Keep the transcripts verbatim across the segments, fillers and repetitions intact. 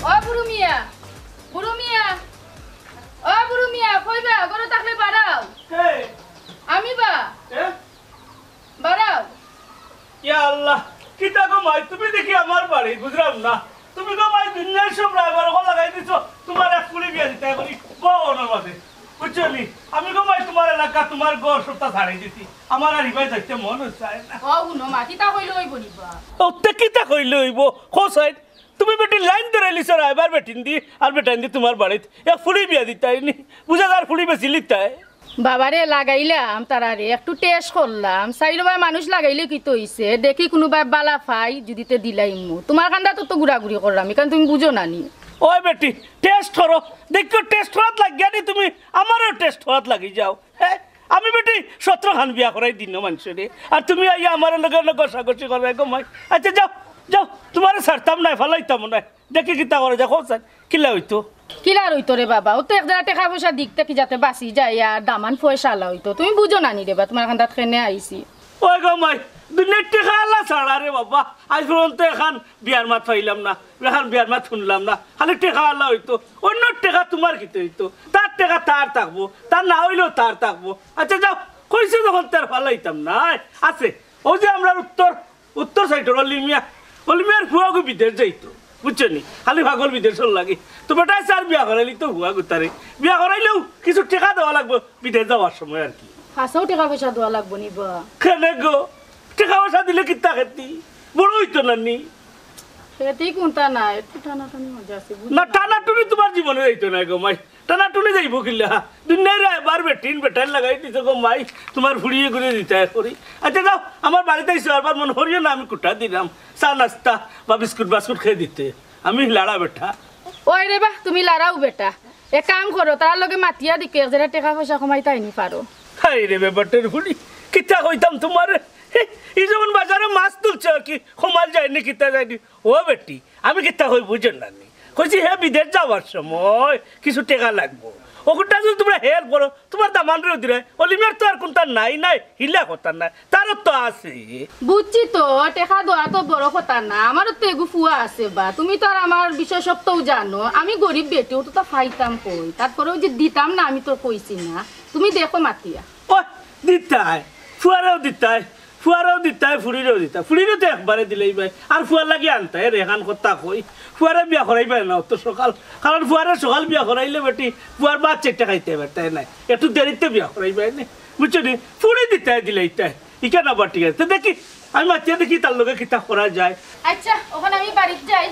ও বুরু মিয়া, বুরু মিয়া, ও বুরু মিয়া, কই বা? ঘরো থাকলে বারাও। কে? আমি বা। কে? বারাও। ইয়া আল্লাহ, কিতা গো মাই, তুমি দেখি আমার বাড়ি, বুঝলাম না। তুমি গো মাই দুনিয়ার সব রায়বার অকল লাগাই দিছো, তুমার এক ফুড়ি বিয়া দিতায় করি, বউ অনর মাঝে। বুঝছো নি? আমি গো মাই তুমার এলাকা, তুমার ঘর সবটা ছাড়াই দিছি। আমার আর ইবায় যাইতে মন চায় না। ও হুনো মা, কিতা কইলে অইবো নি বা? ও তে কিতা কইলে অইবো? কও চাইন। তুমি বেটি লাইন ধরাইলিছো রায়বার বেটিন দি, আর বেটাইন দি তুমার বাড়িত। এক ফুড়ি বিয়া দিতায় নি। বুঝা যার ফুড়ি বেচিলিতায়। বাবারে, লাগাইলাম তারারে, একটু টেস্ট করলাম, চাইরোবায় মানুষ লাগাইলে কিতা অইছে, দেখি কুনুবায় বালা পাই, যুদি তে দিলাইমু। তুমার কান্দাত তো ঘুরাঘুরি করলাম, ইখান তুমি বুঝো না নি? ওই বেটি, টেস্ট করো, দেখিও টেস্ট করাত লাগিয়া নি তুমি, আমারেও টেস্ট করাত লাগি যাও। হে, আমি বেটি সতরো খান বিয়া করাই দিন মানষরে, আর তুমি আইয়া আমার লগে লগে ঘষাঘষি করো গো মাই। আচ্ছা যাও, যাও, তুমারে ছাড়তাম নায়, ফালাইতাম নায়। দেখি কিতা করা যায়, কও চাইন, কিলা অইতো? কিলা আর অইতো রে বাবা, অউ তো এক জাগা টেকা পয়সা দিক থাকি যাতে বাঁচি যায় আর দামান পয়সা আলা অইতো। তুমি বুঝো না নি রে বা, তুমার কান্দাত কেনে আইছি। ওই গো মাই, দুনিয়ার টেকা আলা ছাড়া রে বাবা, আইজ পর্যন্ত এখান বিয়ার মাত পাইলাম না, এখান বিয়ার মাত হুনলাম না, খালি টেকা আলা অইতো। অন্যর টেকা তুমার কিতা অইতো? তার টেকা তার থাকবো, তার না অইলেও তার থাকবো। আচ্ছা যাও, কইছি যখন তে আর ফালাইতাম নায়। আছে, অউ যে আমরার উত্তর উত্তর সাইডর অলি মিয়া, অলি মিয়ার ফুয়াগু বিদেশ যাইতো, বুঝছো নি? খালি পাগল বিদেশর লাগি। তো বেটায় চার বিয়া করাইলি তো ফুয়াগুতারে। বিয়া করাইলেও কিছু টেকা দেওয়া লাগবো বিদেশ যাওয়ার সময় আর কি। হাছাউ টেকা পয়সা দেওয়া লাগবো নি বা? কেনে গো? টেকা পয়সা দিলে কিতা খেতি? বড় অইতো না নি? খেতি কুনতা নাই, একটু টানাটানি মজা আছে, বুঝছো না, না? টানাটুনি তুমার জীবনে যাইতো নায় গো মাই। টানাটুনি যাইবো কিলা? দুনিয়ার রায়বার বেটিন বেটাইন লাগাই দিছো গো মাই, তুমার ফুড়িয়ে ঘুরে দিতায় করি। আচ্ছা যাও, আমার বাড়িত আইছো, আরবার মনো করিও না আমি কুটা দিরাম, চা নাস্তা বা বিস্কুট বাস্কুট খেয়ে দিতে। আমি লাড়া বেটা। ওই রে বা, তুমি লাড়াও বেটা। এক কাম করো, তারার লগে মাতিয়া দেখি, এক জাগা টেকা পয়সা কমাইতায় নি পারো। হায় রে বেবাটের ফুড়ি, কিতা কইতাম তুমারে? হে, ই যেমন বাজারো মাছ তুলছে আর কি, কমাল যায়নি, কিতা যায়নি। ও বেটি, আমি কিতা কই বুঝো না নি? কইছি হে বিদেশ যাওয়ার সময় কিছু টেকা লাগবো। অগুটা যুদি তুমরা হেল্প করো, তুমার দামানরেও দিরায়, অলি মিয়ার তো আর কুনতা নাই নাই, হিলা কথা নায়, তারও তো আছে। বুঝছি তো, টেকা দেওয়া তো বড় কথা না, আমারও তো এগু ফুয়া আছে বা, তুমি তো আর আমার বিষয় সবটাউ জানো, আমি গরিব বেটি, অততা পাইতাম কই, তারপরেও যে দিতাম না আমি তো কইছি না, তুমি দেখো মাতিয়া। ও দিতায়, ফুয়ারেও দিতায়, ফুয়ারেও দিতায়, ফুড়িরেও দিতায়। ফুড়িরে তো একবারে দিলাইবায়। আর ফুয়ার লাগি আনতায়, এরে এখান কথা কই। ফুয়ারে বিয়া করাইবায় না অত সকাল। কারণ ফুয়ারে সকাল বিয়া করাইলে বেটি, ফুয়ার ভাত চাইরটা খাইতে পারতায় নায়। একটু দেরিতে বিয়া করাইবায় নে। বুঝছো নি? ফুড়ি দিতায় দিলাইতায়। ইখান আবার ঠিক আছে। তো দেখি, আমি মাতিয়া দেখি তার লগে কিতা করা যায়। আচ্ছা, অখন আমি বাড়িত যাই।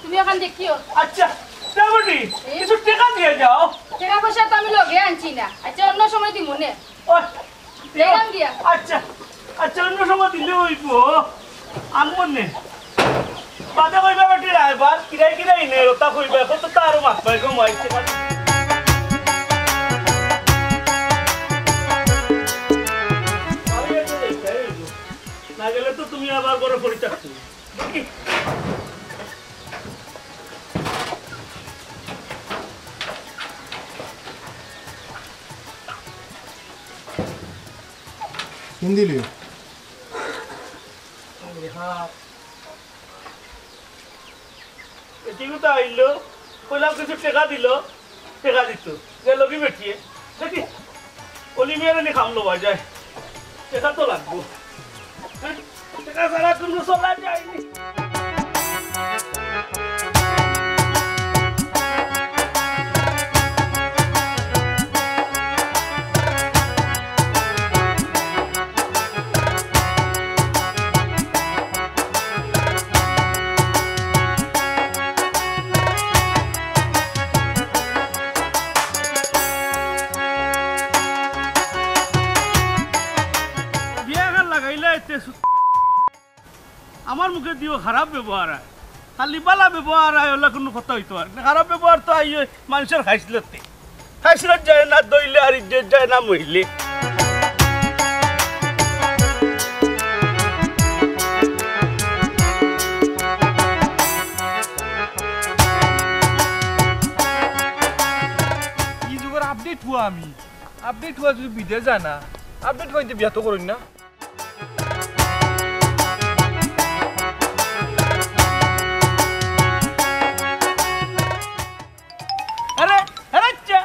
তুমি অখান দেখিও। আচ্ছা, তে বেটি, কিছু টেকা দিয়া যাও। টেকা পয়সা তো আমি লগে আনছি না। আচ্ছা, অন্য সময় দিমু নে। ও, গেলাম গিয়া। আচ্ছা, আচ্ছা, অন্য সময় দিলে অইবো। আনবো নে। বাদে কইবা বেটি রায়বার, কিরাই কিরাই নে, অতা কইবা, অখন তো তারও মাত পাই গো মাইছে। না গেলে তো তুমি আবার ঘরো পড়ি থাকতে। কিন দিলি? এটি তো আইলো, কইলাম কিছু টেকা দিল, টেকা দিত। গেল কি বেটিয়ে? দেখি, অলি মিয়ারে নি খামলো বাজায়। টেকা তো লাগবো। টেকা ছাড়া কুনু চলা যায়নি। আমার মুখে দিও খারাপ ব্যবহার আয়, খালি বালা ব্যবহার আয়, অলা কুনু কথা অইতো পারে না। খারাপ ব্যবহার তো আইয়ে মানষর খাইছলতে। খাইছলত যায় না দইলে আর ইজ্জত যায় না মইলে। ই যুগর আপডেট হুয়া আমি। আপডেট হুয়া যুদি বিদেশ যায় না, আপডেট হুয়া ইতে বিয়া তো করইন না। আরে, আরে, আচ্ছা,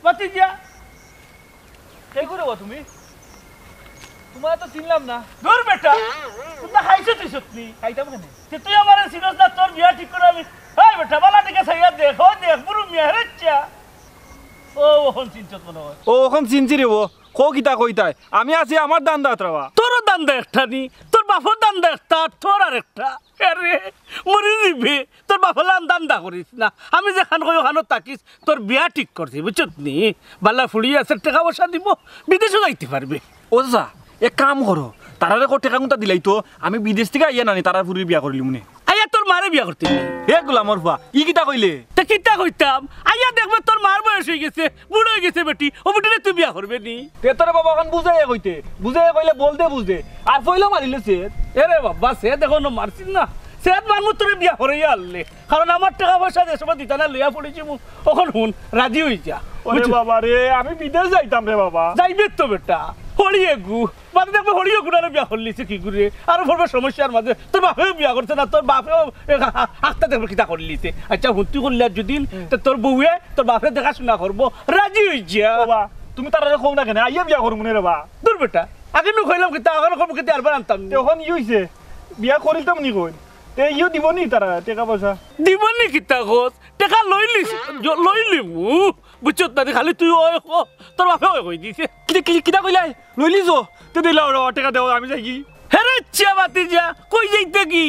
ভাতিজা। কে করে বা তুমি? তুমারে তো চিনলাম না। দূর বেটা, তুই তো খাইছো তুই সত্যি। খাইতাম কেনে? তে তুই আমারে চিনস না, তোর বিয়া ঠিক করে আমি। এই বেটা, বালা দিকে চাইয়া দেখ, ও দেখ, বুরু মিয়া, আরে, আচ্ছা। ও, অখন চিনছত মনে অয়। ও, অখন চিনছি রে, ও। কও কিতা কইতায়? আমি আছি আমার ধান্দাত রে বা। তোরও ধান্দা একটা নি, তোর বাপর ধান্দা একটা, আর তোর আর একটা। আরে, মরি যিবে, তোর বাপর লাখান ধান্দা করিস না। আমি যেখান কই অখানো থাকিস, তোর বিয়া ঠিক করছি, বুঝছত নি? বালা ফুড়ি আছে, টেকা পয়সা দিবো, বিদেশও যাইতে পারবে। ও চাচা, এক কাম করো, তারারে কও টেকা কুন্তা দিলাইতো, আমি বিদেশ থাকি আইয়া নানি তারার ফুড়ির বিয়া করিলিমুনে। আইয়া তোর মারে বিয়া করতে নি? হে গোলামর ফুয়া, ই কিতা কইলে? তে কিতা কইতাম? আইয়া দেখবে তোর মার বয়স অইগেছে, বুড়া অইগেছে বেটি, অউ বেটিরে তুই বিয়া করবে নি? তে তোরে বাবা অখন বুঝাইয়া কইতে, বুঝাইয়া কইলে বলদে বুঝে, আর পয়লা মারিলে সে। এরে বাবা, সে দেখো না মারছিল না, সে মারমু তোরে বিয়া করাইয়া আনলে, কারণ আমার টেকা পয়সা যে সময় দিতা না লইয়া পড়িছি মু, অখন হুন, রাজি অই যা। ওরে বুঝছো? বাবা রে, আমি বিদেশ যাইতাম রে বাবা। যাইবে তো বেটা, হড়ি এগু, বাদে দেখবে হড়িও গুনারে বিয়া করলিছে কি করে, আরো পড়বে সমস্যার মাঝে। তোর বাপেও বিয়া করছে না, তোর বাপেও এ হা-, হা-, হাঁকতে দেখবে কিতা করলিছে। আচ্ছা, হুন তুই করলি আর যদি, হুম। তো তোর বউয়ে তোর বাপরে দেখাশোনা করবো, রাজি অই যা। বাবা, তুমি তারারে কও না কেনে? আইয়া বিয়া করমুনে রে বা। দূর বেটা, আগে নু কইলাম কিতা, অখন কম কিতা আরবার আনতাম নি। অখন ই অইছে, বিয়া করিলতাম নি কইন। তে ইও দিবো নি তারা টেকা পয়সা? দিবো নি কিতা কস? টেকা লইলিস, জ-, লইলিমু। বুঝছত না, খালি তুই ওই ক, তোর বাপে ওই কই দিছে। কিতা, কি-, কিতা কইলাই? লইলিছো? তে দিলাও রে, টেকা দেও, আমি যাইগি। হে রাইচ্চা ভাতিজা, কই যাইতে কি?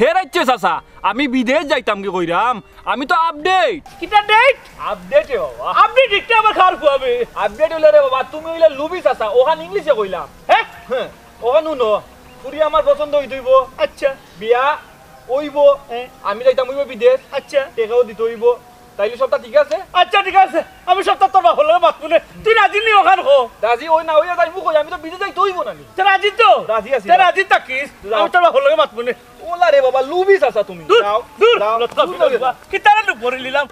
হে রাইচ্চা চাচা, আমি বিদেশ যাইতাম কি কইরাম? আমি তো আপডেট। কিতা ডেট? আপডেট এ বাবা। আপডেট একটা আবার খার খুয়াবে। আপডেট অইলে রে বাবা, তুমি অইলে লুবি চাচা, অখান ইংলিশে কইলাম। হ্যাঁ? হ্যাঁ, অখান হুনো, ফুড়ি আমার পছন্দ অইতে অইবো। আচ্ছা। বিয়া অইবো, হ্যাঁ। আমি যাইতাম অইবো বিদেশ। আচ্ছা। টেকাও দিতে অইবো। তাইলে সবটা ঠিক আছে? আচ্ছা, ঠিক আছে। আমি সবটা তোর বাপর লগে মাতমুনে। তুই রাজি নি অখান ক। রাজি অই না অইয়া যাইমু কই? আমি তো বিদেশ যাইতে অইবো না নি। তে রাজি তো? রাজি আছি, তে রাজি। রাজি থাকিস। যাও। আমি তোর বাপর লগে মাতমুনে। ওলা রে বাবা, লুবি চাচা তুমি। দূর, যাও, দূর, যাও, লটকা দূর লগে লটকা। যাও। কিতারে লুব করিলিলাম?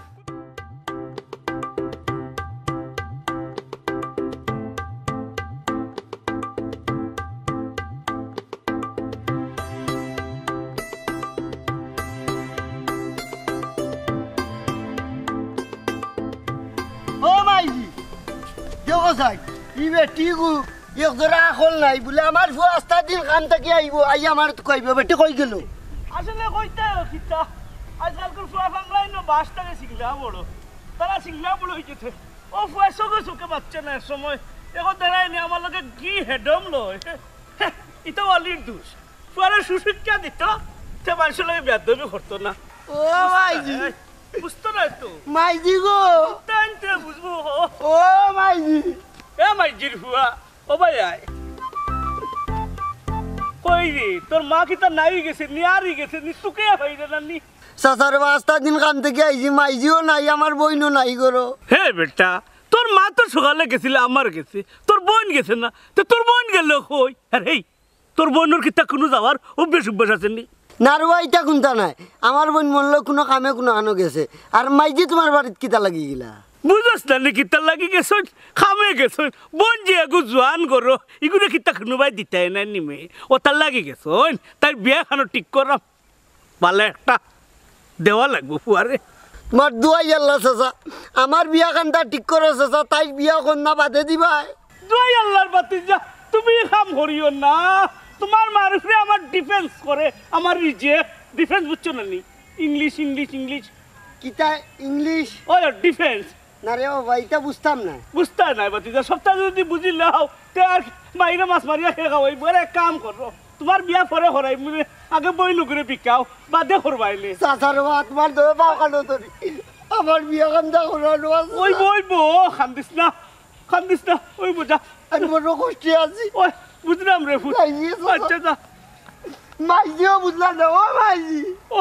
ও মাইজি, দেখো চাই, ই বেটিগু, এক জোড়া আকল নাই, বুলে আমার ফুয়া আস্তা দিন কাম থাকি আইবো, আইয়া আমারে তুকাইবো, বেটি কই গেল? আসলে কইতায় কিতা, আজকালকুর ফুয়া ফাংলাইন বাস থাকে সিংলা বড়, তারা সিংলা বড় অইগেছে। ও ফুয়া চোখে চোখে বাচ্চা না এক সময়, এখন দাঁড়ায়নি আমার লগে কি হেডম লয়। ইতা অলির দোষ। ফুয়ারে সুশিক্ষা দিত, তে মানষর লগে বেয়াদবি করতো না। ও মাইজি। বুঝতো না তো। মাইজি গো। তাইন তে বুঝবো। ও মাইজি। এ মাইজির ফুয়া, ও ভাই আয়। কই রে, তোর মা কিতা নাই গেছে নি, আর গেছে নি, তুকে পাইরে না নি? চাচার বাস্তা দিন কাম থাকি আইছি, মাইজিও নাই, আমার বইনও নাই ঘরো। হে বেটা, তোর মা তো সকালে গেছিল আমার গেছে, তোর বইন গেছে না, তো তোর বইন গেল কই? আর হেই, তোর বইনর কিতা কুনু যাওয়ার অভ্যাস অভ্যাস আছে নি? না রে বা, ইতা কুনতা নাই। আমার বইন মনলো কুনু কামে কুনু আনো গেছে। আর মাইজি তুমার বাড়িত কিতা লাগি গেলা? বুঝস না নি কিতা লাগি গেছইন? কামে গেছইন। বইন যে এগু জোয়ান ঘরো, ইগুরে কিতা কুনুবায় দিতায় না নি মে? অতার লাগি গেছইন। তাইর বিয়া খানো ঠিক করাম। বালা একটা দেওয়া লাগবো ফুয়ারে। তুমার দোয়াই আল্লাহ চাচা, আমার বিয়া খানতা ঠিক করো চাচা, তাইর বিয়া কন্যা বাদে দিবায়। দোয়াই আল্লাহর বাতি যা, তুমি কাম করিও না। তুমার মার উপরে আমার ডিফেন্স করে, আমার রিজে, ডিফেন্স বুঝছো না নি? English, English, English. কিতা ইংলিশ? ওই ডিফেন্স। না রে বাবা, ইতা বুঝতাম না। বুঝতায় নায় বাতি যা, সবটা যদি বুঝিলাও, তে আর মাইরে মাছ মারিয়া খেয়ে খাওয়াইবো। আরে এক কাম করো, তুমার বিয়া পরে করাইমু নে, আগে বইনগুরে বিকাও, বাদে করবায় নে। চাচা রে বা, তুমার দোয়া পাও খানো ধরি। আমার বিয়া খানতা করানো আছে। ওই বই বো, কান্দিস না, কান্দিস না, ওই বোঝা। আমি বড় কষ্টে আছি। ওই, বুঝলাম রে, ফুট। আচ্ছা, যা। মাইজিও বুঝলা না, ও মাইজি। ও,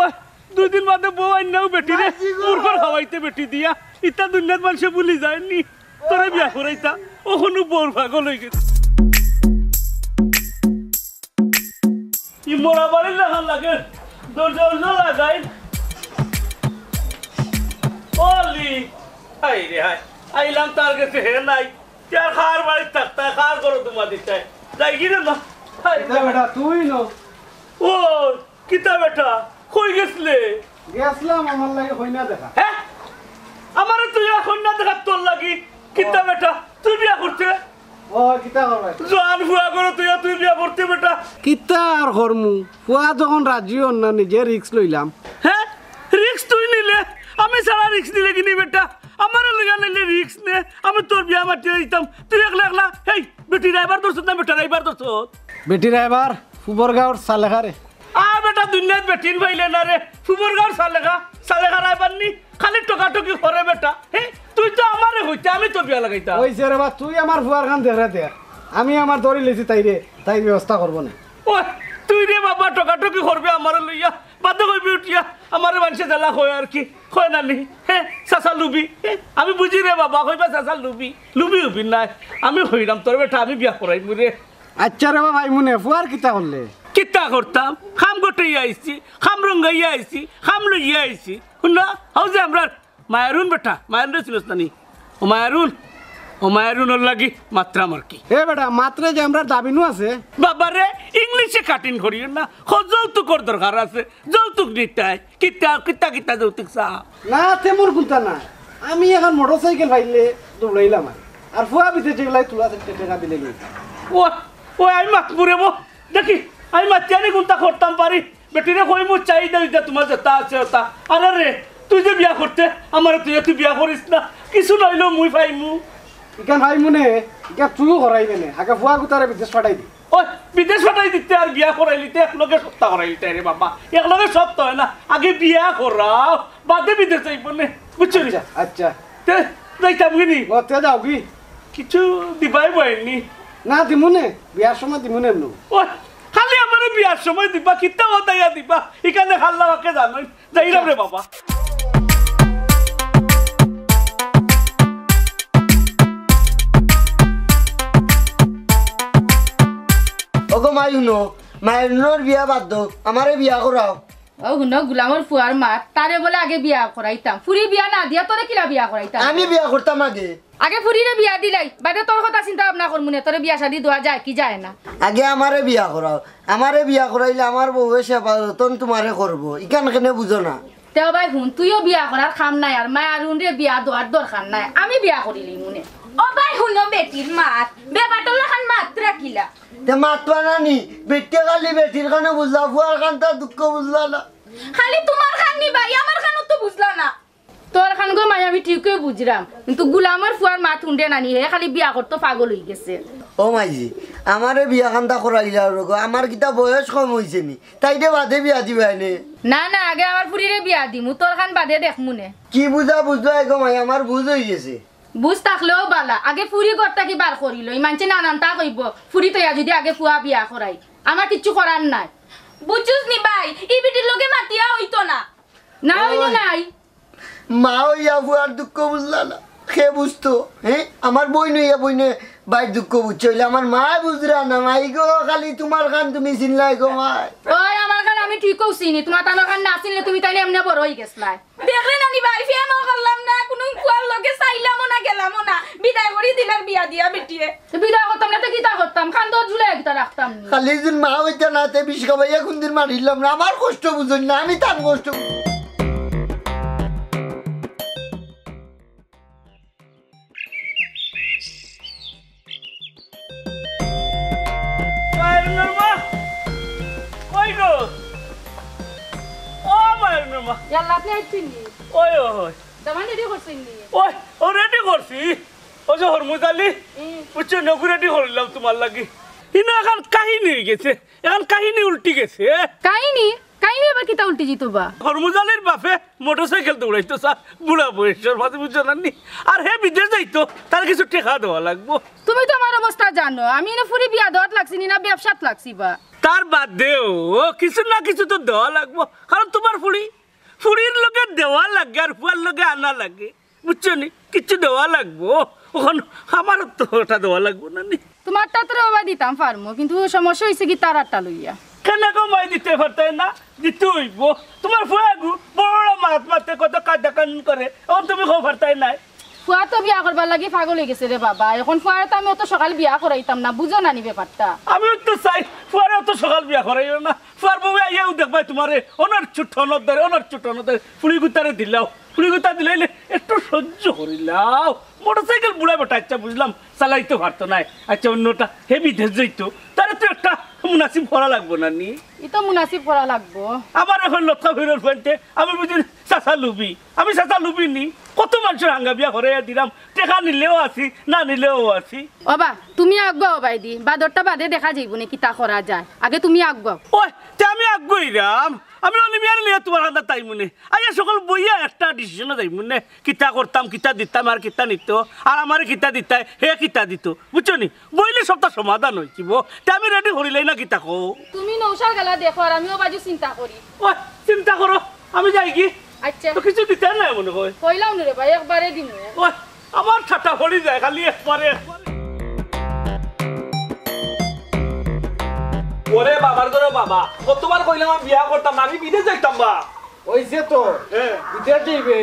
দুই দিন বাদে বউ আইন্নাও বেটি রে, মাইজি গো। মুরগর খাওয়াইতে বেটি দিয়া, ইতা দুনিয়াত মানষে ভুলি যায়নি। তোরে বিয়া করাইতা, অখনউ বউর পাগল অইগেছে। ই মরা বাড়ির লাখান লাগে, দরজা উরজা লাগাই। অলি, হায় রে হায়, আইলাম তার গেছে হে নাই। তে আর কার বাড়িত থাকতায়, কার ঘরো তুমা দিতায়? যাইগি রে মা। হায় রে। কিতা বেটা, তুই ন? ও, কিতা বেটা? কই গেছলে? গেছলাম আমার লাগি কইনা দেখা। হে? আমারে তুই আর কইনা দেখাত তোর লাগি? কিতা ও। বেটা? তুই বিয়া করতে? ও, কিতা করবে? জোয়ান ফুয়া ঘরো তুই আর তুই বিয়া করতে বেটা? কিতা আর করমু? ফুয়া যখন রাজি অর না, নিজে risk লইলাম। হে? Risk তুই নিলে? আমি ছাড়া risk নিলে কিনি বেটা? আমারে লইয়া নিলে risk নে? আমি তোর বিয়া মাতিয়া দিতাম। তুই একলা একলা, হেই, বেটি রাইবার ধরছত না বেটা রাইবার ধরছত? বেটি রাইবার, ফুবর গাঁওর সালেখারে। আ বেটা, দুনিয়াত বেটিন পাইলে না রে। ফুবর গাঁওর সালেখা, সালেখা রাইবার নি? খালি টকাটকি করে বেটা। হে, তুই তো আমারে কইতে, আমি তো বিয়া লাগাইতাম। অইছে রে বা, তুই আমার ফুয়ার খান দেখ রে দেখ। আমি আমার ধরি লিছি তাইরে, তাই ব্যবস্থা করবো না। ও, তুই রে বাবা টকাটকি করবে আমারে লইয়া, বাদে কইবি উঠিয়া, আমারে মানষে জ্বালা কয় আর কি, কয় না নি? হে, চাচা লুবি। হে, আমি বুঝি রে বাবা, কইবা চাচা লুবি, লুবি উবি নাই। আমি কইরাম তোর বেটা, আমি বিয়া করাইমু রে। আচ্ছা রে বাবা, ইমুনে ফুয়ার কিতা করলে? কিতা করতাম? কাম গটাইয়া আইছি, কাম রঙ্গাইয়া আইছি, কাম লইয়া আইছি। হুন না, হাউ যে আমরার মায়ারুন বেটা, মায়ারুনরে চিনস না নি? ও মায়ারুন, ও মায়ারুনর লাগি মাতরাম আর কি। এ বেটা, মাতরে যে আমরার দাবিনু আছে। বাবারে, ইংলিশে কাটিং করিও না। হ, যৌতুকর দরকার আছে, যৌতুক নিতায়। কিতা, কিতা, কিতা যৌতুক চা? না, তেমন কুন্তা না। আমি এখন মোটরসাইকেল পাইলে দৌড়াইলাম আর। আর ফুয়া বিদেশ যেগুলাই তুলা চাইরটা টেকা দিলে নি। ও, ও, আমি মাতমু রে বো। দেখি, আমি মাতিয়া নি কুন্তা করতাম পারি। বেটিরে কইমু, চাই দেও ইতা তুমার যেতা আছে অতা। আরে রে, তুই যে বিয়া করতে, আমারে তুই, তুই বিয়া করিস না। কিছু নাইলেও মুই পাইমু। ইখান পাইমু নে, ইখান তুইও করাইবে নে। আগে ফুয়া গুতারে বিদেশ পাঠাই দি। ওই, বিদেশ পাঠাই দিতে আর বিয়া করাইলিতে একলগে সপ্তাহ করাইলিতে রে বাবা। একলগে সপ্তাহ হয় না। আগে বিয়া করাও, বাদে বিদেশ যাইব নে। বুঝছো নি? আচ্ছা, আচ্ছা। তে, যাইতাম কি নি? ও, তে যাও কি? কিছু দিবাই বয়নি। না, দিমু নে। বিয়ার সময় দিমু নে এমনু। ওই, খালি আমারে বিয়ার সময় দিবা, কিতা ওদাইয়া দিবা। ইখানে খাল্লা বাকে জানোই। যাইরাম রে বাবা। ওগো মাই হুনো, মাই হুনোর বিয়া বাদ দেও, আমারে বিয়া করাও। ও হুনো, গুলামর ফুয়ার মাত, তারে বলে আগে বিয়া করাইতাম। ফুরি বিয়া না দিয়া তোরে কিলা বিয়া করাইতাম? আমি বিয়া করতাম আগে। আগে ফুরিরে বিয়া দিলাই, বাদে তোর কথা চিন্তা ভাবনা করমু নে, তোরে বিয়া শাদি দেওয়া যায় কি যায় না। আগে আমারে বিয়া করাও, আমারে বিয়া করাইলে আমার বউয়ে সেবা যতন তুমারে করবো, ইখান কেনে বুঝো না? তেও ভাই হুন, তুইও বিয়া করার কাম নাই, আর মায়ারুনরে বিয়া দেওয়ার দরকার নাই, আমি বিয়া করিলিমু নে। ও ভাই হুনো বেটির মাত, বেবাটর লাখান মাত রাখিলা। তে মাতবা না নি, বেটিয়ে খালি বেটির কানে বুঝলা, ফুয়ার কানটা দুঃখ বুঝলা না। খালি তুমার কান নি ভাই, আমার কানও তো বুঝলা না। তোর কান গো মাই আমি ঠিকই বুঝরাম, কিন্তু গুলামর ফুয়ার মাত হুনরে না নি, হে খালি বিয়া করতো পাগল অইগেছে। ও মাইজি, আমারে বিয়া কান্দা করাইলা রোগো, আমার কিতা বয়স কম অইছে নি? তাইরে বাদে বিয়া দিবায় নে। না, না, আগে আমার ফুরিরে বিয়া দিমু, তোর কান বাদে দেখমু নে। কি বুঝা বুঝলা গো মাই, আমার বুঝ অইগেছে। বুঝ থাকলেও বালা, আগে ফুরি ঘর থাকি বার করিলই, মানষে নানানতা কইবো, ফুরি তইয়া যুদি আগে ফুয়া বিয়া করাই, আমার কিচ্ছু করার নাই। বুঝছস নি ভাই, ই বিটির লগে মাতিয়া অইতো না। না অইলে নাই। মা অইয়া ফুয়ার দুঃখ বুঝলা না, কে বুঝতো? হে, আমার বইন অইয়া বইনে ভাইর দুঃখ বুঝছে, অইলে আমার মায় বুঝরা না। মাই গো, খালি তুমার কান তুমি চিনলায় গো মাই। ওই আমার কান আমি ঠিকউ চিনি, তুমার তানর কান না চিনলে তুমি তাইলে এমনে বড় অইগেছলায়। দেখরে নানি ভাই, ফেমও করলাম না, কুনু ফুয়ার লগে চাইলামও না, গেলামও না, বিদায় করি দিলার বিয়া দিয়া বেটিয়ে। তে বিদায় করতাম না, তে কিতা করতাম? কান্দো ঝুলাই কিতা রাখতাম নি? খালি একজন মা অইতা না, তে বিষ খাবাইয়া কুনদিন মারিলাম না। আমার কষ্ট বুঝইন না, আমি তার কষ্ট বুঝি। মায়ারুনর মা, কই গো? ও মায়ারুনর মা। ইয়াল্লা, আপনে আইছইন নি? ওই, ওই, ওই। দামান রেডি করছইন নি? ওই, ও রেডি করছি। ওই যে হরমুজ আলী, হুম। বুঝছো, নগু রেডি করিলাম তুমার লাগি। ইনো এখান কাহিনী অইগেছে, এখান কাহিনী উল্টি গেছে। কাহিনী? কাহিনী আবার কিতা উল্টি যিতো বা? হরমুজ আলীর বাপে মোটরসাইকেল দৌড়াইতো চা, বুড়া বয়সর মাঝে, বুঝছো না নি? আর হে বিদেশ যাইতো, তার কিছু টেকা দেওয়া লাগবো। তুমি তো আমার অবস্থা জানো, আমি ইনো ফুরি বিয়া দেওয়াত লাগছি নি না ব্যবসাত লাগছি বা? আর বাদ দেও, কিছু না কিছু তো দেওয়া লাগবো, কারণ তুমার ফুড়ি, ফুড়ির লগে দেওয়া লাগে আর ফুয়ার লগে আনা লাগে, বুঝছো নি? কিছু দেওয়া লাগবো। অখন আমারও তো ওটা দেওয়া লাগবো না নি? তুমারটা তো রে বাবা দিতাম পারমু, কিন্তু সমস্যা অইছে কি তার আটটা লইয়া। কেনে গো মাই দিতে পারতায় না? দিতে অইবো। তুমার ফুয়াগু বড় বড় মাত মাতে, কত কায়দা কানুন করে, অখন তুমি কও পারতায় নায়। ফুয়া তো বিয়া করবার লাগি পাগল অইগেছে রে বাবা, অখন ফুয়ারে তো আমি অত সকাল বিয়া করাইতাম না, বুঝো না নি ব্যাপারটা? আমিও তো চাই ফুয়ারে অত সকাল বিয়া করাইও না। ফুয়ার বউয়ে আইয়াউ দেখবায় তুমারে অনার ছুটনর ধরে, অনার ছুটনর ধরে ফুড়িগুতারে দিলাও, ফুড়িগুতা দিলাইলে একটু সহ্য করিলাও। মোটরসাইকেল বুড়া বেটা, আচ্ছা বুঝলাম, চালাইতে পারতো নায়। আচ্ছা, অন্যটা হে বিদেশ যাইতো, তারে তো একটা মুনাসিব করা লাগবো না নি? ই তো মুনাসিব করা লাগবো। আমার অখন লটকা ফিরর পয়েন্টে আমি বুঝি চাচা লুবি, আমি চাচা লুবি নি? কত মানষর হাঙ্গা বিয়া করাইয়া দিলাম, টেকা নিলেও আছি, না নিলেও আছি। ওবা, তুমি আগুয়াও বাইদি, বাদরটা বাদে দেখা যাইবো নে কিতা করা যায়, আগে তুমি আগুয়াও। ওই, তে আমি আগুয়াইরাম, আমি অলি মিয়ারে লইয়া তুমার কান্দাত আইমু নে। আইয়া সকল বইয়া একটা ডিসিশনো যাইমু নে, কিতা করতাম, কিতা দিতাম আর কিতা নিতো, আর আমারে কিতা দিতায়, হে কিতা দিতো, বুঝছো নি? বইলে সবটা সমাধান অইযিবো। তে আমি রেডি করিলাই না কিতা কও? তুমি নৌশার গালা দেখো, আর আমিও বাজু চিন্তা করি। ওই, চিন্তা করো, আমি যাইগি। আচ্ছা। তো কিছু দিতে নাই মনে হয়। কইলাম নি রে ভাই, একবারে দিমু। ওই, আমার ঠাটা পড়ি যায় খালি একবারে, একবারে। ওরে বাবার ঘরে বাবা, কতবার কইলাম আমি বিয়া করতাম না, আমি বিদেশ যাইতাম বা। অইছে তো, হ্যাঁ। বিদেশ যাইবে।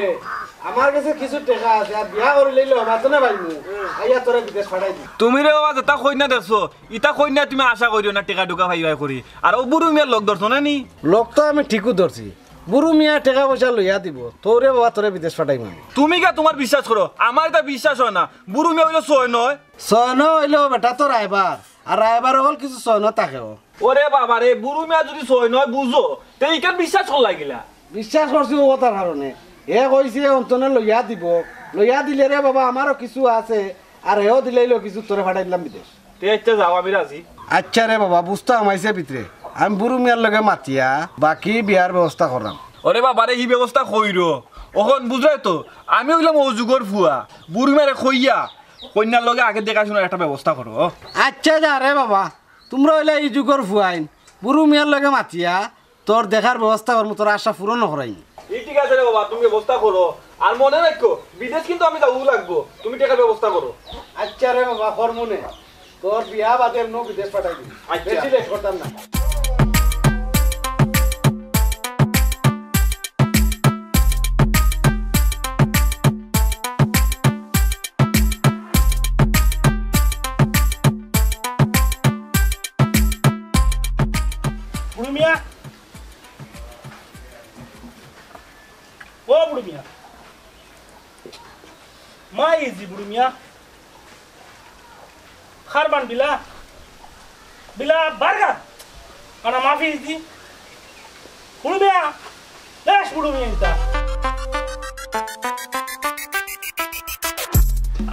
আমার গেছে কিছু টেকা আছে, আর বিয়া করিলাইলে হবা তো না ভাইমু। হ্যাঁ। আইয়া তোরে বিদেশ পাঠাই দিমু। তুমি রে বাবা, যেটা কইন্যা দেখছো, ইটা কইন্যা তুমি আশা করিও না টেকা টুকা পাইবায় করি। আর অউ বুরু মিয়ার লগ ধরছো না নি? লগ তো আমি ঠিকউ ধরছি। বুরু মিয়া টেকা পয়সা লইয়া দিবো, তোরে বাবা তোরে বিদেশ পাঠাইমু আমি। তুমি কিয়া তুমার বিশ্বাস করো, আমার ইটা বিশ্বাস অয় না। বুরু মিয়া অইলো ছয় নয়। ছয় নয় অইলেও বেটা তো রায়বার, আর রায়বার অকল কিছু ছয় নয় থাকেও। ওরে বাবা রে, বুরু মিয়া যুদি ছয় নয় বুঝো, তে ইখান বিশ্বাস করলায় কিলা? বিশ্বাস করছি অউ কথার কারণে। হে কইছে অন্তনে লইয়া দিবো, লইয়া দিলে রে বাবা আমারও কিছু আছে, আর হেও দিলাইলো কিছু, তোরে পাঠাই দিলাম বিদেশ। তে আচ্ছা যাও, আমি রাজি। আচ্ছা রে বাবা, বুঝতাম আইছে ভিতরে, আমি বুরু মিয়ার লগে মাতিয়া বাকি বিয়ার ব্যবস্থা কররাম। ওরে বাবা রে, ই ব্যবস্থা কইরো, অখন বুঝরায় তো, আমি অইলাম অউ যুগর ফুয়া, বুরু মিয়ারে কইয়া কইন্যার লগে আগে দেখাশুনার একটা ব্যবস্থা করো। আচ্ছা যা রে বাবা, তুমরা অইলা ই যুগর ফুয়াইন, বুরু মিয়ার লগে মাতিয়া তোর দেখার ব্যবস্থা করমু, তোর আশা পূরণ করাইমু। ই ঠিক আছে রে বাবা, তুমি ব্যবস্থা করো। আর মনে রাখো, বিদেশ কিন্তু আমি যাওয়া লাগবো, তুমি টেকার ব্যবস্থা করো। আচ্ছা রে বাবা, করমু নে। তোর বিয়া বাদে নু বিদেশ পাঠাই দিমু। আচ্ছা। বেশি লেট করতাম না। বুরু মিয়া, ও বুরু মিয়া, মাই ইজি বুরু মিয়া। খারবান বিলা, বিলা বারগা, আনা মাফি ইজি। বুরু মিয়া, বেশ বুরু মিয়া ইতা।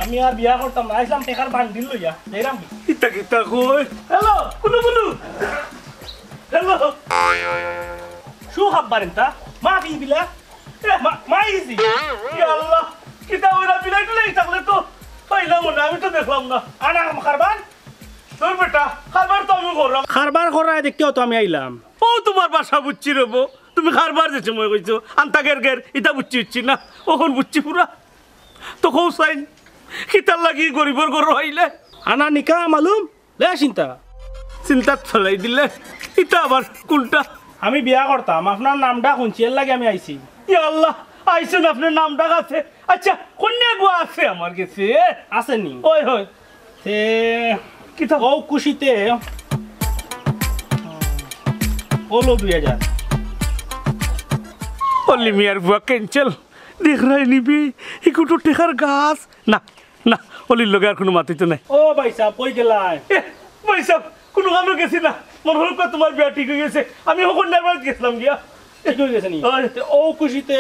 আমি আর বিয়া করতাম না, আইছলাম টেকার বান্ডিল লইয়া, যাইরাম কি? ইতা কিতা কই? হ্যালো, কুনু কুনু। হ্যালো। শু খাবার ইতা, মাফি বিলা। এ, মা-, মাই ইজি। ইয়া আল্লাহ, কিতা অইরা বিলাই টিলাই থাকলে তো পাইলাম না, আমি তো দেখলাম না। আনা খারবার? তোর বেটা, খারবার তো আমি করলাম। খারবার করায় দেখিয়াউ তো আমি আইলাম। অউ তুমার বাসা বুঝছি রে বো, তুমি খারবার যে সময় কইছো, আন্তা গের গের, ইতা বুঝছি, বুঝছি না, অখন বুঝছি পুরা। তো কও চাইন, কিতার লাগি গরিবর ঘরো আইলে? আনা নিকা মালুম? লে চিন্তা। চিন্তাত ফালাই দিলে, ইতা আবার কুনটা? আমি বিয়া করতাম, আপনার নামটা হুনছি, এরলাগি আমি আইছি। ইয়া আল্লাহ, আইছইন, আপনার নামটা আছে। আচ্ছা, কইন্যা গুয়া আছে আমার গেছে। আছে নি? ওই, হয়। তে, কিতা? অউ খুশিতে, অউ লও দুই হাজার। অলি মিয়ার ফুয়া cancel। দেখরায় নি বে, ইগু তো টেকার গাছ। না, না, অলির লগে আর কুনু মাত অইতো নায়। ও ভাইসাব, কই গেলায়? এ, ভাইসাব, কুনু কামে গেছি না। মনো অইলো তুমার বিয়া ঠিক অইগেছে। আমি অখন নাইবার গেছলাম গিয়া। ঠিক অইগেছে নি? ওই। তে অউ খুশিতে।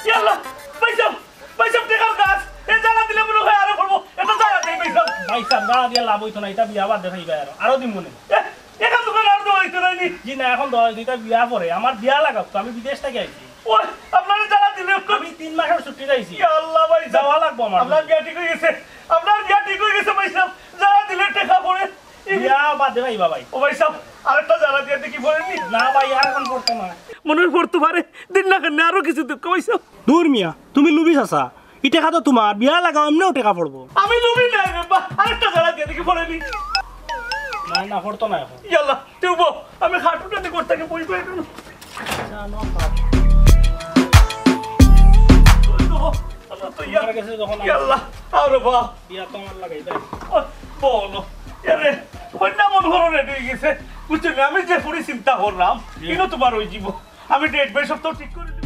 ইয়া আল্লাহ, ভাইসাব, ভাইসাব, টেকার গাছ। এ জ্বালা দিলে মনো অয় আরো পড়বো। এটা জ্বালা দেই, ভাইসাব। ভাইসাব, জ্বালা দিয়া লাভ অইতো না, ইতা বিয়া বাদে খাইবা আরো। আরো দিমু নে। এ, অখন তুমার আর দেওয়া অইতো নায় নি? জি না, অখন দেওয়া অইতো, ইতা বিয়া পরে। আমার বিয়া লাগাউক তো, আমি বিদেশ থাকি আইছি। ওই, আপনারে জ্বালা দিলে আমি তিন মাসর ছুটি আইছি। ইয়া আল্লাহ, ভাইসাব। যাওয়া লাগবো আমার। আপনার বিয়া ঠিক অইগেছে। আপনার বিয়া ঠিক অইগেছে, ভাইসাব। জ্বালা দিলে টেকা পরে। ইয়া, বাদে ভাই, বাবাই। ও ভাই সাব, আরেকটা জ্বালা দিয়া দেখি পড়েনি? না ভাই, আর অখন পড়তো না। মনে অয় পড়তো পারে, দিন না কেনে আরো কিছু দুঃখ পাইছো। দূর মিয়া, তুমি লুবি চাচা, ই টেকা তো তুমার, বিয়া লাগাও, এমনেও টেকা পড়বো। আমি লুবি নায় রে বা, আরেকটা জ্বালা দিয়া দেখি পড়েনি। না, না, পড়তো না অখন। ইয়াল্লা, তুই বো, আমি খাটুটা দিয়ে করতে গিয়ে বই পাই না। আচ্ছা, নো, খাও। ওই তো, আমরা তো ইয়া-, তোমার কাছে যখন ইয়াল্লা, আরে বা। ইয়া তো আমার লাগাই দেয়। ও, বলো, আরে, কইনা মন ঘর রেডি হয়ে গেছে। বুঝছো না, আমি যে ফুরি চিন্তা করলাম, ইনো তুমার ওই জীবন। আমি ডেট বাই সপ্তাহ ঠিক করে দিব।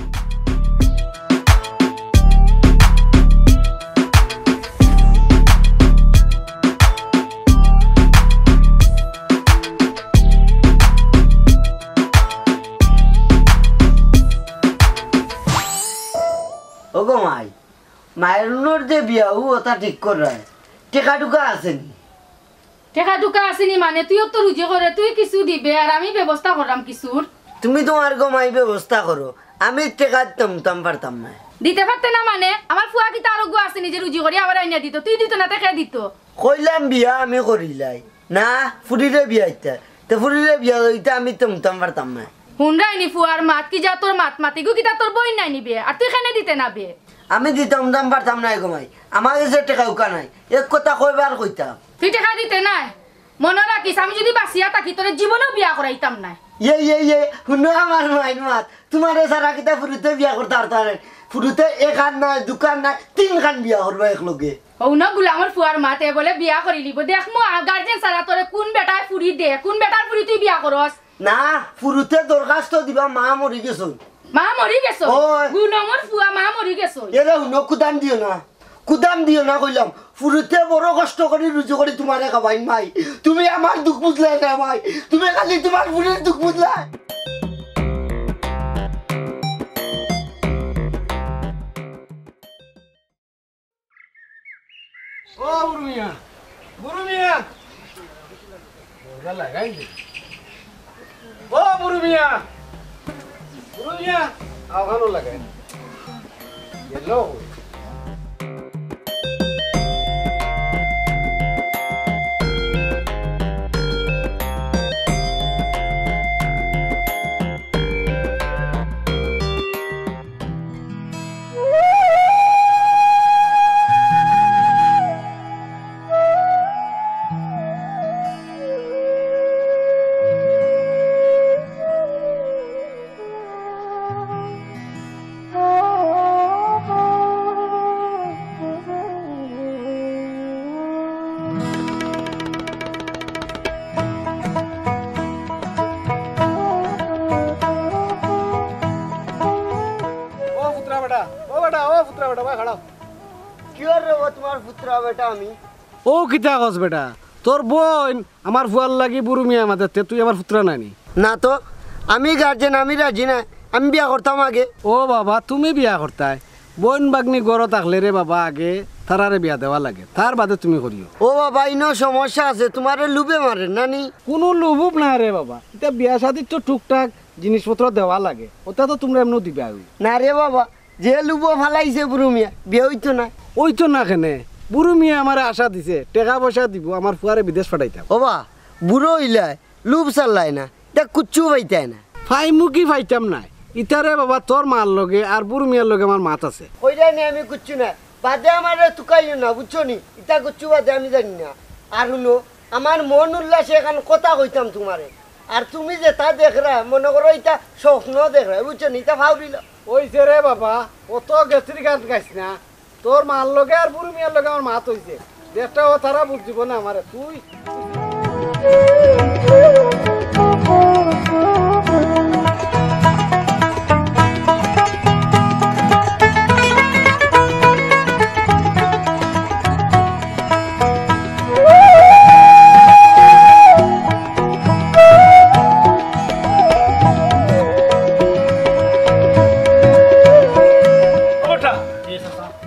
ওগো মাই, মায়ের নুনর যে বিয়া, ও ওটা ঠিক কর রায়। টেকা টুকা আছে নি? টেকা টুকা আছে নি মানে? তুইও তো রুজি করে, তুই কিছু দিবে আর আমি ব্যবস্থা করলাম কিছুর। তুমি তুমার গো মাই ব্যবস্থা করো, আমি টেকা দিতাম পারতাম না। দিতে পারতে না মানে? আমার ফুয়া কিতা আরো গো আছে নি যে রুজি করি আবার আইনা দিত? তুই দিত না, তে কে দিত? কইলাম বিয়া আমি করিলাই। না, ফুরিরে বিয়া হইতে। তে ফুরিরে বিয়া হইতে আমি তুমতাম পারতাম না। হুনরায়নি ফুয়ার মাত, কি যা তোর মাত মাতি গো, কিতা তোর বইন নায় নি বে? আর তুই কেনে দিতে না বে? আমি দিতাম দাম পারতাম না গো মাই, আমার কাছে টেকা উকা নাই, এক কথা কয়বার কইতাম। তুই টেকা দিতে নাই? মনো রাখিস, আমি যদি বাঁচিয়া থাকি, তোরে জীবনেও বিয়া করাইতাম না। ইয়ে, ইয়ে, ইয়ে, হুনো আমার মাইন মাত, তুমারে সারা কিতা ফুরুতে বিয়া করতে পারতো না। ফুরুতে এখান নাই, দুখান নাই, তিনখান বিয়া করবা এক লগে। হউ না গুলামর ফুয়ার মাতে বলে বিয়া করিলিব। দেখমু আ, গার্জেন সারা তোরে কোন বেটায় ফুরি দে, কোন বেটার ফুরি তুই বিয়া করস? না, ফুরুতে দরখাস্ত দিবা, মা মরি গেছইন। মা মরি গেছইন? ওই। গুলামর ফুয়া মা মরি গেছইন। এরে হুনো, কুদাম দিও না। কুদাম দিও না কইলাম, ফুরুতে বড় কষ্ট করি রুজি করি তুমারে খাবাইন মাই। তুমি আমার দুখ বুঝলায় না মাই, তুমি খালি তুমার ফুরির দুখ বুঝলায়। ও বুরু মিয়া, বুরু মিয়া, দরজা লাগাই দে। ও বুরু মিয়া, বুরু মিয়া, আওখানো লাগাই। গেল। ও ফুতরা বেটা, ও বেটা, ও ফুতরা বেটা, ভাই খাড়াও। কিওর রে ও তুমার ফুতরা বেটা আমি? ও কিতা কস বেটা? তোর বইন আমার ফুয়ার লাগি বুরু মিয়া মাতের তে, তুই আমার ফুতরা নায় নি? না তো, আমি গার্জেন, আমি রাজি না, আমি বিয়া করতাম আগে। ও বাবা, তুমি বিয়া করতায়? বইন বাগনি ঘরো থাকলে রে বাবা, আগে তারারে বিয়া দেওয়া লাগে, তার বাদে তুমি করিও। ও বাবা, ইনো সমস্যা আছে, তুমারে লুভে মারের না নি? কুনু লুভুভ না রে বাবা, ইতা বিয়া শাদিত তো টুকটাক জিনিসপত্র দেওয়া লাগে, ওটা তো তুমরা এমনেও দিবায়। না রে বাবা, যে লুভো ফালাইছে বুরু মিয়া, বিয়া অইতো না। অইতো না কেনে? বুরু মিয়া আমারে আশা দিছে, টেকা পয়সা দিবো, আমার ফুয়ারে বিদেশ পাঠাইতাম। ওবা, বুরু অইলায়, লুভ ছাড়লায় না, ইতা কুচ্ছু পাইতায় না। পাইমু কি পাইতাম নায়? ইতারে বাবা তোর মার লগে আর বুরু মিয়ার লগে আমার মাত আছে। কইরায় নি আমি কুচ্ছু না, বাদে আমারে তুকাইও না, বুঝছো নি? ইতা কুচ্ছু বাদে আমি জানি না। আর হুনো, আমার মন উল্লাসে এখান কথা কইতাম তুমারে। আর তুমি যেতা দেখরায়, মনো করো ইতা স্বপ্ন দেখরায়, বুঝছো নি? ইতা ফাউরিলা। অইছে রে বাবা, অত গেছির গান গাইস না। তোর মার লগে আর বুরু মিয়ার লগে আমার মাত অইছে। যেটা ও তারা বুঝ দিব না আমারে, তুই। ও বেটা,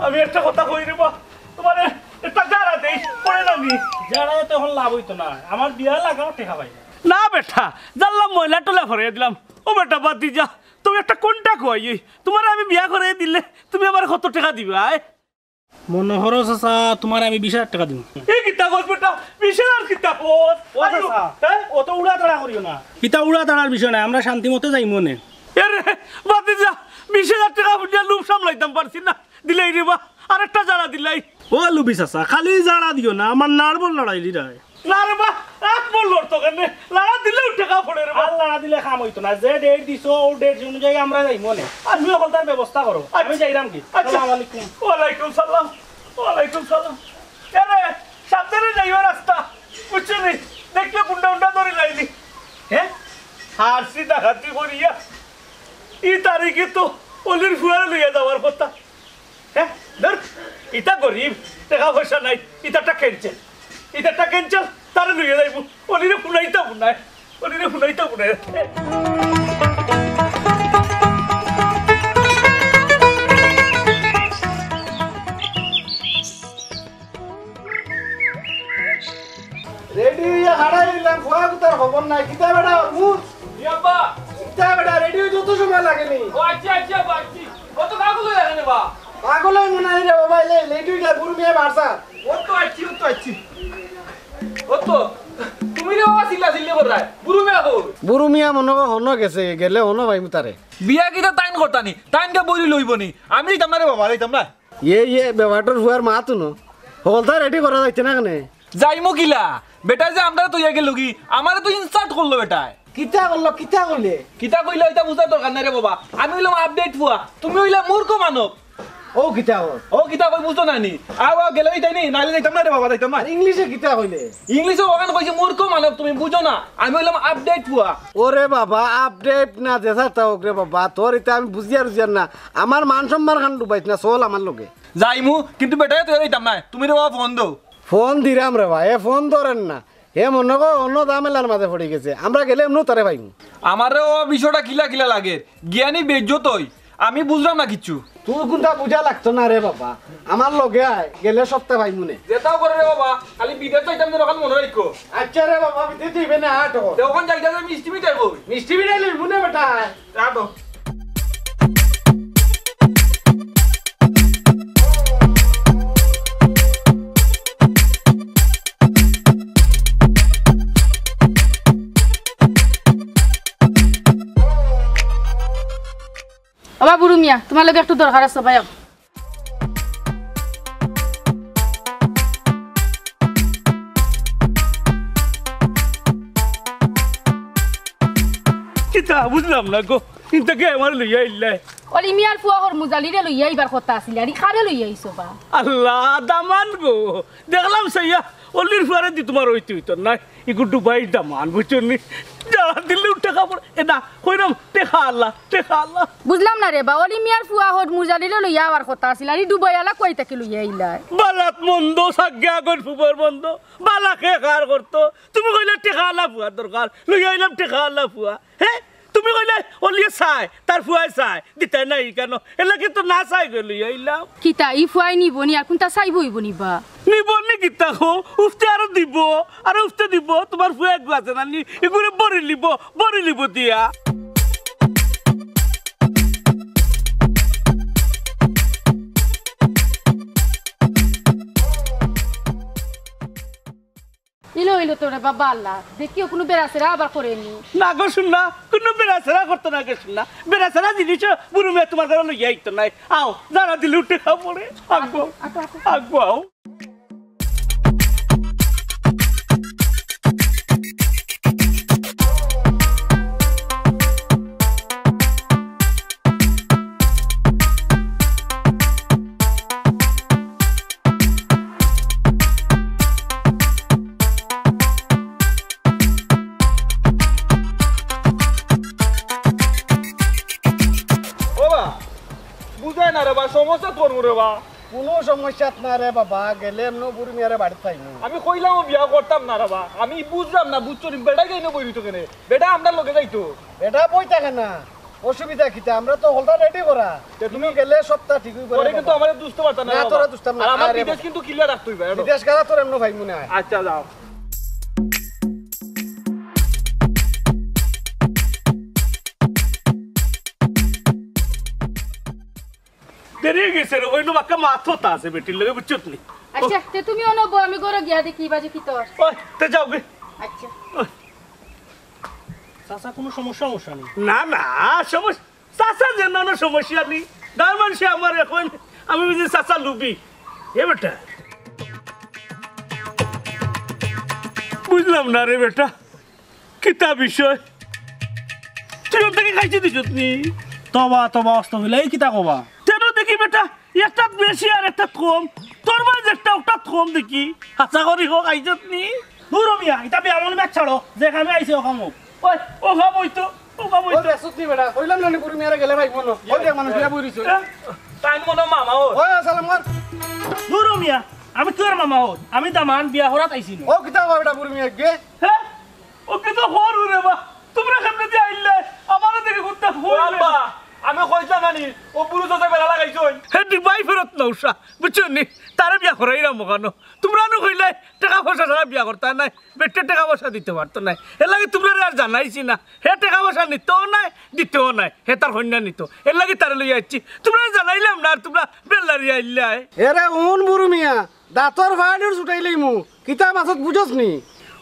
আমি একটা কথা কই রে বা, তুমারে একটা জারা দেই, পড়ে না নি? জারা তো অখন লাভ অইতো না, আমার বিয়া লাগাও টেকা পাই না। না বেটা, জানলাম ময়লা টলা ভরে দিলাম। ও বেটা, বাদ দি যা, তুমি একটা কোনটা কই, তুমারে আমি বিয়া করে দিলে তুমি আমারে কত টেকা দিবায়? মনো করো চাচা, তুমারে আমি বিশ হাজার টেকা দিমু। এ কিতা কস বেটা? বিশ হাজার কিতা কস? ও চাচা, হ্যাঁ? অত উড়াতাড়া করিও না। ইতা উড়াতাড়ার বিষয় নায়, আমরা শান্তি মতে যাইমু নে। এ রে, বাদ দে যা, বিশ হাজার টেকা বুলিয়া লোভ সামলাইতাম পারছি না। দিলাই রে বা, আরেকটা জাড়া দিলাই। ও লুবি চাচা, খালি জাড়া দিও না, আমার নার্ভর লড়াই দিরায়। না রে বা, আত মোর লড়তো কেনে? লাড়া দিলেউ টেকা পড়ে রে বা। আর লাড়া দিলে কাম অইতো না, যে ডেট দিছো, অউ ডেট অনুযায়ী আমরা যাইমু নে। আর তুমি অকলতার ব্যবস্থা করো, আমি যাইরাম কি? আচ্ছা। আসসালামু আলাইকুম। ওয়ালাইকুম সালাম, ওয়ালাইকুম সালাম। এ রে, সাবধানে যাইও রাস্তা, বুঝছো নি? দেখলে গুন্ডা উন্ডা ধরি লাইলি। হ্যাঁ? আর সি ডাকাতি করিয়া ই তারিখে তো অলির ফুয়ারে লইয়া যাওয়ার কথা। হ্যাঁ, ধর, ইতা গরিব, টেকা পয়সা নাই, ইতাটা ক্যান্সেল, ইতাটা ক্যান্সেল, তারে লইয়া যাইমু। অলিরে ফুনাইতা ফুনায়, অলিরে ফুনাইতা ফুনায়। রেডি অইয়া খাড়া অইলাম, ফুয়া কুতার খবর নাই। কিতা বেটা, হুরমুজ? জি আব্বা। কিতা বেটা, রেডি অইতে অত সময় লাগে নি? ও আচ্ছা, আচ্ছা আব্বা, আচ্ছা। ও তো পাগল অইয়া গেছে বা। পাগল অইমু না রে বাবা, লে, লেট অইলা, বুরু মিয়া বারসা। ও তো আইছি, ও তো আইছি। ও তো, তুমি রে বাবা চিল্লা চিল্লি কররায়, বুরু মিয়া কই? বুরু মিয়া মনো কয় হনো গেছে, গেলে হনো পাইমু তারে। বিয়া কিতা তাইন করতা নি? তাইন কে বইরি লইবো নি? আমি যাইতাম না রে বাবা, যাইতাম না। ইয়ে, ইয়ে, বেটার ফুয়ার মা তো ন। হকলতা রেডি করা যাইতে না কেনে? যাইমু কিলা? বেটায় যে আমরারে থইয়া গেলোগি, আমারে তো ইনসাল্ট করলো বেটায়। কিতা করলো, কিতা কইলে? কিতা কইলো ইতা বুঝার দরকার নাই রে বাবা। আমি অইলাম আপডেট ফুয়া, তুমি অইলা মূর্খ মানব। ও কিতা কর? ও কিতা কই বুঝো না নি? আও, আও, গেলে অইতায় নি, নাইলে যাইতাম না রে বাবা, যাইতাম না। আর ইংলিশে কিতা কইলে? ইংলিশে অখান কইছে মূর্খ মানব, তুমি বুঝো না। আমি অইলাম আপডেট ফুয়া। ওরে বাবা, আপডেট না যেছা তা অউক রে বাবা, তোর ইতা আমি বুঝিয়ার উজিয়ার না। আমার মান সম্মান খান ডুবাইস না, চল আমার লগে। যাইমু, কিন্তু বেটারে থইয়া যাইতাম না। তুমি রে বাবা ফোন দেও। ফোন দিরাম রে বা, এ ফোন ধরের না। হে মনো কয় অন্য ঝামেলার মাঝে পড়ি গেছে, আমরা গেলে এমনেউ তারে পাইমু। আমারে ও বিষয়টা কিলা কিলা লাগের, গিয়া নি বেইজ্জত অই, আমি বুঝরাম না কিচ্ছু। তুই কুনতা বুঝা লাগতো না রে বাবা, আমার লগে আয়, গেলে সবতা পাইমু নে। যেতাও করে রে বাবা, খালি বিদেশ যাইতাম নে, অখান মনো রাখিও। আচ্ছা রে বাবা, বিদেশ যাইবে না, আটো। তে অখান যাইতাম নে মিষ্টি মিঠাই কই? মিষ্টি মিঠাই লইমু নে বেটা। আটো। ও বা বুরু মিয়া, তুমার লগে একটু দরকার আছে, বাই আও। কিতা বুঝলাম না গো, ইনতা কে আমারে লইয়া আইলায়? অলি মিয়ার ফুয়া হরমুজ আলীরে লইয়া আইবার কথা আছিল, আর ই কারে লইয়া আইছো বা? আল্লাহ, দামান গো, দেখলাম চাইয়া, অলির ফুয়ারে দি তুমার অইতো অইতো নায়। ইগু দুবাইর দামান, বুঝছো নি? জাড়া দিলেউ টেকা পড়ে। এ না, কইরাম, টেকা আলা, টেকা আলা। বুঝলাম না রে বা, অলি মিয়ার ফুয়া হরমুজ আলীরে লইয়া আওয়ার কথা আছিল, আর ই দুবাই আলা কই থাকি লইয়া আইলায়? বালাত মন্দ, সাগ্গে আগর ফুবর মন্দ, বালা কে কার করতো? তুমি কইলায় টেকা আলা ফুয়ার দরকার, লইয়া আইলাম টেকা আলা ফুয়া। হে? তুমি কইলায় অলিয়ে চায়, তার ফুয়ায় চায়, দিতায় নায় কেনে? এরলাগি তো না চায় গো লইয়া আইলাম। কিতা, ই ফুয়ায় নিবো নি, আর কুনতা চাইবো অইবো নি বা? নিবো নি কিতা কও? উফতে আরো দিবো, আরো উফতে দিবো। তুমার ফুয়া এগু আছে না নি? ইগুরে বড়ি লিবো, বড়ি লিবো দিয়া। ইলো ইলো তোরে বাবা আল্লাহ, দেখিও কুনু বেড়াছেড়া আবার করে নি। না গো শুন না, কুনু বেড়াছেড়া করতো না গো শুন না। বেড়াছেড়া জিনিস বুরু মিয়া তুমার ঘরো লইয়া আইতো নায়। আও, জাড়া দিলেউ টেকা পড়ে। আগ বাও, আগ বাও। ও বা, বুঝায় না রে বা, সমস্যাত পড়মু রে বা। কুনু সমস্যাত না রে বাবা, গেলে এমনেউ বুরু মিয়ারে বাড়িত পাইমু। আমি কইলাম ও বিয়া করতাম না রে বা, আমি বুঝলাম না, বুঝছো নি? বেটা কেনে বই রইতো কেনে? বেটা আমরার লগে যাইতো। বেটা বই থাকে না, অসুবিধা কিতা? আমরা তো হকলতা রেডি করা। তে তুমি গেলে সবতা ঠিক অইবো রে বাবা। কিন্তু আমারে দুষতে পারতা না রে বাবা। তোরে দুষতাম না। আর আমার বিদেশ কিন্তু ক্লিয়ার রাখতে অইবো, এনো। বিদেশ গেলে তোরে এমনেউ পাইমু না। আচ্ছা, যাও। দেরি অই গেছে রে, অইন্য বাক্কা মাত কথা আছে বেটির লগে, বুঝছত নি? আচ্ছা, তে তুমি অনো বও, আমি ঘরো গিয়া দেখি বাজে কিতা অর। ওই, তে যাও গে। আচ্ছা। ওই। চাচা, কুনু সমস্যা, সমস্যা নি? না, না, সমস্যা, চাচা যেন অনো সমস্যা নি। গাঁওর মানষে আমারে কইন, আমি বুঝি চাচা লুবি। এ বেটা, বুঝলাম না রে বেটা। কিতা বিষয়? তুই অন থাকি খাইতে দিছত নি? তবা, তবা, আস্তাগফিরুল্লাহ, এই কিতা কবা? তেন দেখি বেটা, একটাত বেশি আর একটাত কম। তোর মাঝে একটা, ওটাত কম দেখি। হাছা করি ক, খাইছত নি? দুরো মিয়া, ইতা বেয়ামল ম্যাচ ছাড়ো, যে কামে আইছে ও কামো। ওই, ও কাম অইতো, ও কাম অইতো। বেসুত নি বেটা, কইলাম না নি বুরু মিয়ারে গেলে ভাই মনো। ওই দেখ মানুষ বিয়া বই রইছে। হ্যাঁ? তাই মনো মামা ও। ওই সালাম কর। দুরো মিয়া, আমি তোর মামা ও, আমি দামান বিয়া করাত আইছি না। ও কিতা কয় বেটা বুরু মিয়া গে? হ্যাঁ? ও কিন্তু হর উরে বা, তোমরা কেমনে দিয়া আইলে? আমারে দেখি কুত্তা ও হইলে। আব্বা, আমি কইছিলাম না নি, ও বুরু চাচা বেড়া লাগাইছইন। হে ডিবাই ফেরত নৌশা, বুঝছো নি? তারে বিয়া করাইরাম অখানো। তোমরা নু কইলে টেকা পয়সা ছাড়া বিয়া করতা নায়, বেটে টেকা পয়সা দিতে পারতো নায়। এর লাগি তোমরারে আর জানাইছি না। হে টেকা পয়সা নিতেও নায়, দিতেও নায়। হে তার কইন্যা নিতো। এর লাগি তারে লইয়া আইছি। তোমরারে জানাইলাম না, আর তোমরা বেল্লারি আইল্লায়। এরে হুন বুরু মিয়া, দাঁতর ফাড়ির ছুটাইলেই মু। কিতা মাছত বুঝছ নি?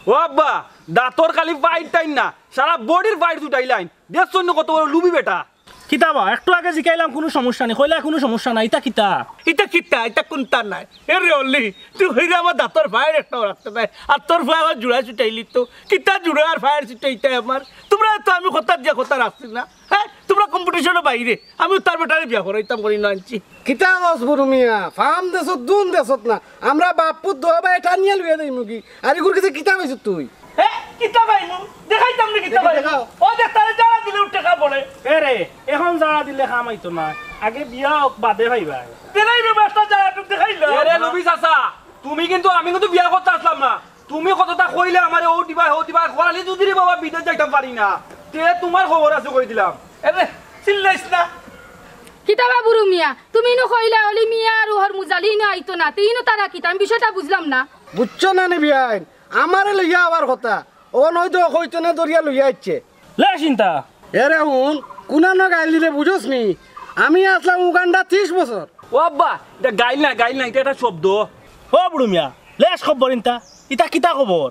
ও আব্বা, দাঁতর খালি ফাইট টাইম না, সারা বডির ফাইট ছুটাইলাইন। দেখছইন নি কত বড় লুবি বেটা। কিতা বা, একটু আগে জিকাইলাম কুনু সমস্যা নি, কইলা কুনু সমস্যা নাই, ইতা কিতা? ইতা কিতা, ইতা কুন্তা নায়। এ রে অলি, তুই কইরে আমার দাঁতর ফাইট একটাও রাখতে নায়, আর তোর ফুয়া আমার জুড়া ছুটাইলি তো। কিতা জুড়া আর ফাইট ছুটাইতে আমার? তোমরা তো আমি কথা দিয়া কথা রাখছি না। হ্যাঁ, তোমরা কম্পিটিশনর বাইরে। আমি তার বেটারে বিয়া করাইতাম করি না আনছি। কিতা কস বুরু মিয়া? ফাম দেছত দুন দেছত না। আমরা বাপ পুত দোয়া ভাই টানিয়া লইয়া দেই মুগি। আর ইগুর কাছে কিতা পাইছ তুই? হ্যাঁ, কিতা পাইমু? দেখাইতাম নি কিতা দেখি পাইমু? দেখাও। ও দেখ, তারে জাড়া দিলে উঠে কা পড়ে। এ রে, এখন জাড়া দিলে কাম আইতো না। আগে বিয়া হোক, বাদে পাইবা। দেখাই রে, মাস্টার জাড়া একটু দেখাইলাম। এ রে, লুবি চাচা, তুমি কিন্তু, আমি কিন্তু বিয়া করতে আসলাম না। তুমি কতটা কইলে আমারে ও দিবা, ও দিবা, করালি যদি রে বাবা বিদেশ যাইতাম পারি না। তে তোমার খবর আছে কই দিলাম। এরে, চিল্লাইস না। কিতা বা বুরু মিয়া, তুমি ইনো কইলা অলি মিয়া আর ওহর মুজালি ইনো আইতো না, তে ইনো তারা কিতা? আমি বিষয়টা বুঝলাম না। বুঝছো না নি বিয়াইন? আমারে লইয়া আওয়ার কথা। ও নয় তো কইতো না দরিয়া লইয়া আইছে। লে চিন্তা। এরে হুন, কুনানো গাইল দিলে বুঝোস নি? আমি আসলাম উগান্ডা ত্রিশ বছর। ও আব্বা, ইটা গাইল না, গাইল না, ইটা একটা শব্দ। ও বুরু মিয়া, লেশ খবর ইনতা। ইতা কিতা খবর?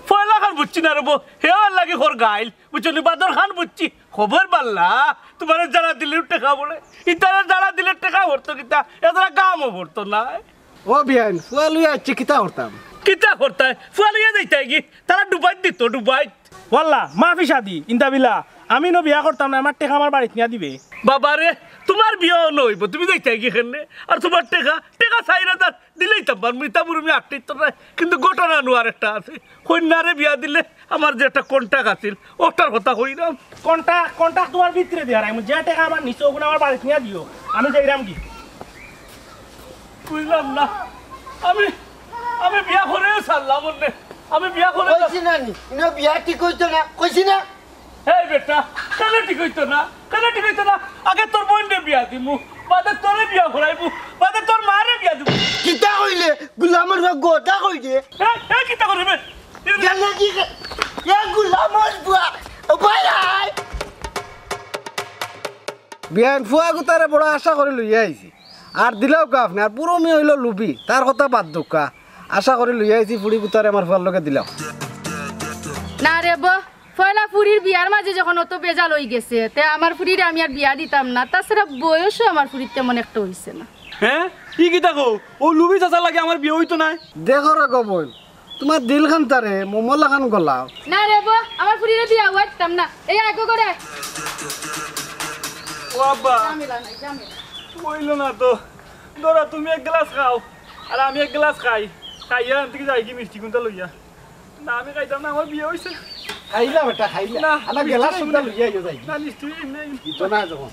পয়লা খান বুঝছি না রে বো, হেও এর লাগি খর গাইল। বুঝছো নি, বাদর খান বুঝছি। খবর বাল্লা, তোমারে জাড়া দিলে টেকা পড়ে। ইতারে জাড়া দিলে টেকা পড়তো কিতা? এ তারা কামও পড়তো না। ও বিয়াইন, ফুয়া লইয়া আইছে কিতা করতাম? কিতা করতায়? ফুয়া লইয়া যাইতায় কি? তারা ডুবাইত দিত, ডুবাইত। ওয়াল্লা, মাফি শাদি, ইন্দাবিল্লা। আমি নু বিয়া করতাম না, আমার টেকা আমার বাড়িত নিয়া দিবে। বাবা রে, তোমার বিয়া নইব, তুমি যাইতায় কি কেনে? আর তোমার টেকা, টেকা চাইরা তার দিলেই তো পারমু, ইতা বুরু মিয়া আটকাইতো নায়। কিন্তু ঘটনা নু আর একটা আছে। কইন্যারে বিয়া দিলে আমার যে একটা কন্টাক্ট আছিল, ওটার কথা কইরাম। কন্টাক্ট, কন্টাক্ট তোমার ভিতরে দিয়া রাখমু। যে টেকা আমার নিছো, ওগুন আমার বাড়িত নিয়া দিও। আমি যাইরাম কি? বুঝলাম না। আমি, আমি বিয়া করেও ছাড়লাম অনে। আমি বিয়া করে কইছি না নি? ইনো বিয়া ঠিক অইতো না। কইছি না? এই বেটা, কেনে ঠিক অইতো না? কেনে ঠিক অইতো না? আগে তোর বইনরে বিয়া দিমু, বাদে তোরে বিয়া করাইমু, বাদে তোর মারে বিয়া দিমু। কিতা কইলে? গুলামর ভাগ গোটা কই দে। এই, এই, কিতা করিবে? গেলে কি রে? এ গুলামর বুয়া। ও ভাই আয়। বিয়াইন ফুয়া গুতারে বড় আশা করি লইয়া আইছি। আর দিলাও কাফ না, আর বুরু মি অইলো লুবি, তার কথা বাদ দেউক্কা। আশা করি লইয়া আইছি ফুড়ি গুতারে আমার ফুয়ার লগে দিলাও। না রে বো, পয়লা ফুড়ির বিয়ার মাঝে যখন অত বেজাল অইগেছে, তে আমার ফুড়িরে আমি আর বিয়া দিতাম না। তাছাড়া বয়সও আমার ফুড়ির তেমন একটা অইছে না। হ্যাঁ? ই কিতা কও? অউ লুবি চাচার লাগি আমার বিয়া অইতো নায়? দেখো রে গো বইন, তুমার দিল খান তারে মোমো লাখান গলাও। না রে বো, আমার ফুড়িরে বিয়া অওয়াইতাম না। এই আগে করে। ও আব্বা। ঝামেলা নাই, ঝামেলা। অইলো না তো। ধরো তুমি এক গ্লাস খাও, আর আমি এক গ্লাস খাই। খাইয়া আনতে কি যাই কি মিষ্টি কুনটা লইয়া? না, আমি খাইতাম না, আমার বিয়া অইছে। খাইলা বেটা, খাইলা। না, আনা মিষ্টি গ্লাস নাই, সুদ্ধা নাই। লইয়া আইও যাই। না, মিষ্টি নাই। দিত না যখন।